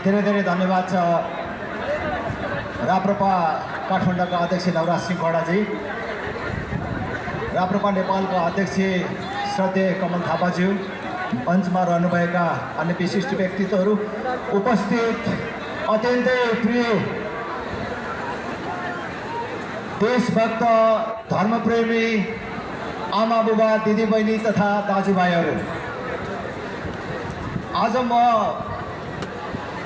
धेरै धेरै धन्यवाद छ राप्रपा काठमाडौँका अध्यक्ष नवराज सिंह खड्काजी, राप्रपा नेपालका अध्यक्ष श्रद्धेय कमल थापाज्यू, मञ्चमा रहनुभएका अन्य विशिष्ट व्यक्तित्वहरू, उपस्थित अत्यन्तै प्रिय देशभक्त धर्मप्रेमी आमा बुबा दिदीबहिनी तथा दाजुभाइहरू, आज म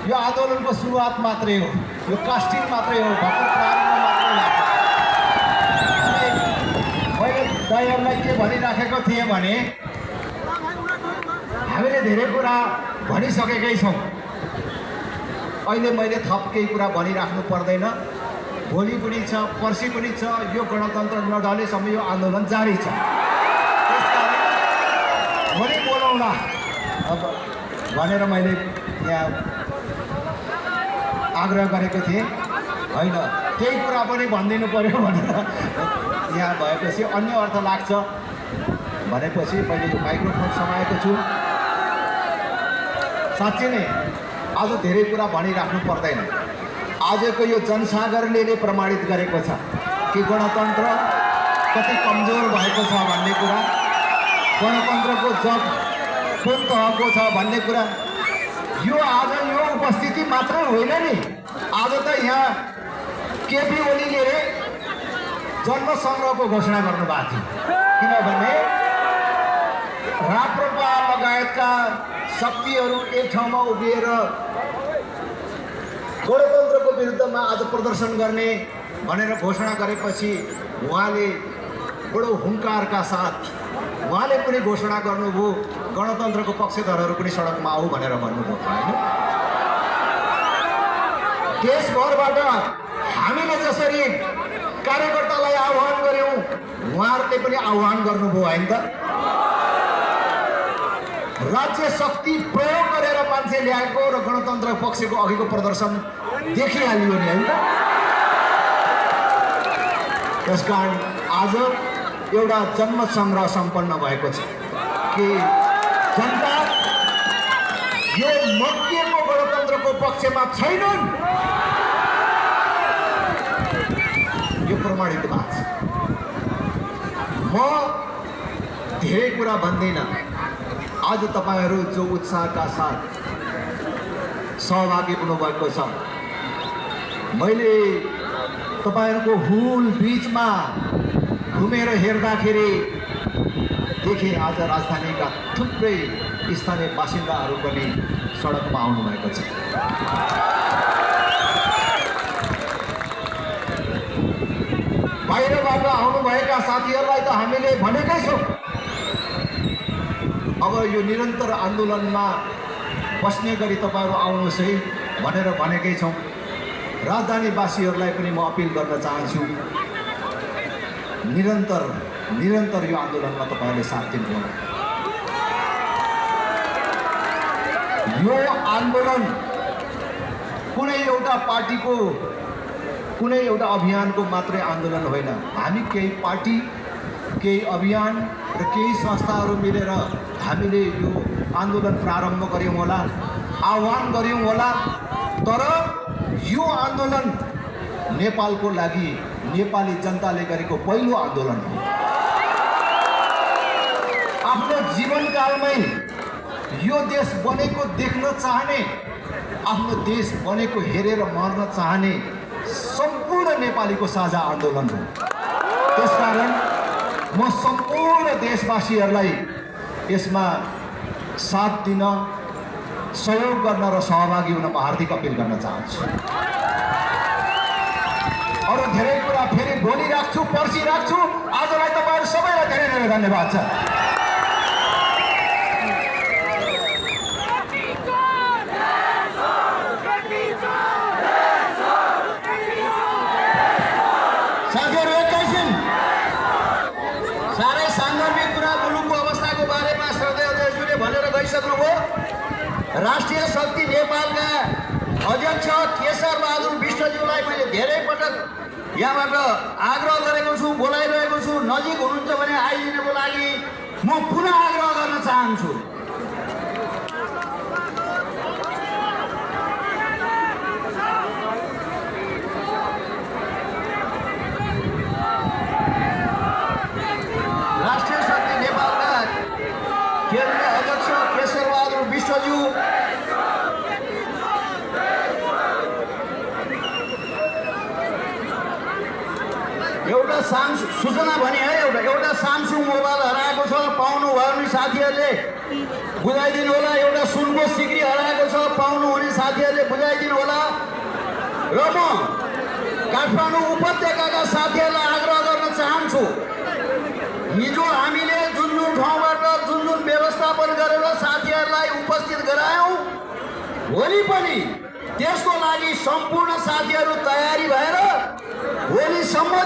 यो आन्दोलनको सुरुवात मात्रै हो, यो कास्टिङ मात्रै हो, भर्खर प्रारम्भ मात्रै लाग्छ। मैले दाइहरूलाई के भनिराखेको थिएँ भने हामीले धेरै कुरा भनिसकेकै छौँ। अहिले मैले थप केही कुरा भनिराख्नु पर्दैन। भोलि पनि छ, पर्सि पनि छ, यो गणतन्त्र नढलेसम्म यो आन्दोलन जारी छ। त्यसकारण भोलि बोलाउँला अब भनेर मैले यहाँ आग्रह गरेको थिएँ। होइन, त्यही कुरा पनि भनिदिनु पर्यो भनेर यहाँ भएपछि अन्य अर्थ लाग्छ भनेपछि मैले यो माइक्रोफोन समाएको छु। साँच्चै नै आज धेरै कुरा भनिराख्नु पर्दैन। आजको यो जनसागरले प्रमाणित गरेको छ कि गणतन्त्र कति कमजोर भएको छ भन्ने कुरा, गणतन्त्रको जग कुन तहको छ भन्ने कुरा। यो आज यो उपस्थिति मात्रै होइन नि, आज त यहाँ केपी ओलीले जन्म सङ्ग्रहको घोषणा गर्नुभएको थियो। किनभने राप्रपा लगायतका शक्तिहरू एक ठाउँमा उभिएर गणतन्त्रको विरुद्धमा आज प्रदर्शन गर्ने भनेर घोषणा गरेपछि उहाँले बडो हुङ्कारका साथ उहाँले पनि घोषणा गर्नुभयो, गणतन्त्रको पक्षधरहरू पनि सडकमा आऊ भनेर भन्नुभयो। होइन, देशभरबाट हामीले जसरी कार्यकर्तालाई आह्वान गऱ्यौँ उहाँहरूले पनि आह्वान गर्नुभयो। होइन त, राज्य शक्ति प्रयोग गरेर मान्छे ल्याएको र गणतन्त्र पक्षको अघिको प्रदर्शन देखिहालियो नि। होइन, त्यसकारण आज एउटा जन्म सङ्ग्रह सम्पन्न भएको छ कि जनता यो मकिएको गणतन्त्रको पक्षमा छैनन्, यो प्रमाणित भएको छ। म धेरै कुरा भन्दिनँ। आज तपाईँहरू जो उत्साहका साथ सहभागी हुनुभएको छ, मैले तपाईँहरूको हुल बिचमा घुमेर हेर्दाखेरि देखेँ आज राजधानीका थुप्रै स्थानीय बासिन्दाहरू पनि सडकमा आउनुभएको छ। बाहिरबाट आउनुभएका साथीहरूलाई त हामीले भनेकै छौँ, अब यो निरन्तर आन्दोलनमा बस्ने गरी तपाईँहरू आउनुहोस् है भनेर भनेकै छौँ। राजधानीवासीहरूलाई पनि म अपिल गर्न चाहन्छु, निरन्तर यो आन्दोलनमा तपाईँहरूले साथ दिनुहोला। यो आन्दोलन कुनै एउटा पार्टीको, कुनै एउटा अभियानको मात्रै आन्दोलन होइन। हामी केही पार्टी, केही अभियान र केही संस्थाहरू मिलेर हामीले यो आन्दोलन प्रारम्भ गऱ्यौँ होला, आह्वान गऱ्यौँ होला। तर यो आन्दोलन नेपालको लागि नेपाली जनताले गरेको पहिलो आन्दोलन हो। आफ्नो जीवनकालमै यो देश बनेको देख्न चाहने, आफ्नो देश बनेको हेरेर मर्न चाहने सम्पूर्ण नेपालीको साझा आन्दोलन हो। त्यसकारण म सम्पूर्ण देशवासीहरूलाई यसमा साथ दिन, सहयोग गर्न र सहभागी हुन म हार्दिक अपिल गर्न चाहन्छु। अरू धेरै कुरा फेरि भोलि राख्छु, पर्सि राख्छु। आजलाई तपाईँहरू सबैलाई धेरै धेरै धन्यवाद छ। साथीहरू, एकैछिन साह्रै सान्दर्भिक कुरा मुलुकको अवस्थाको बारेमा श्रद्धेय अध्यक्षज्यूले भनेर गइसक्नुभयो। राष्ट्रिय शक्ति नेपालका अध्यक्ष केशर बहादुर विष्टज्यूलाई मैले धेरै पटक यहाँबाट आग्रह गरेको छु, बोलाइरहेको छु। नजिक हुनुहुन्छ भने आइदिनको लागि म पुनः आग्रह गर्न चाहन्छु। सूचना भने है एउटा सामसुङ मोबाइल हराएको छ, पाउनु भयो भने साथीहरूले बुझाइदिनु होला। एउटा सुनको सिक्री हराएको छ, पाउनु हुने साथीहरूले बुझाइदिनु होला। र म काठमाडौँ उपत्यकाका साथीहरूलाई आग्रह गर्न चाहन्छु, हिजो हामीले जुन ठाउँबाट जुन व्यवस्थापन गरेर साथीहरूलाई उपस्थित गरायौँ, भोलि पनि त्यसको लागि सम्पूर्ण साथीहरू तयारी भएर भोलि सम्बन्धित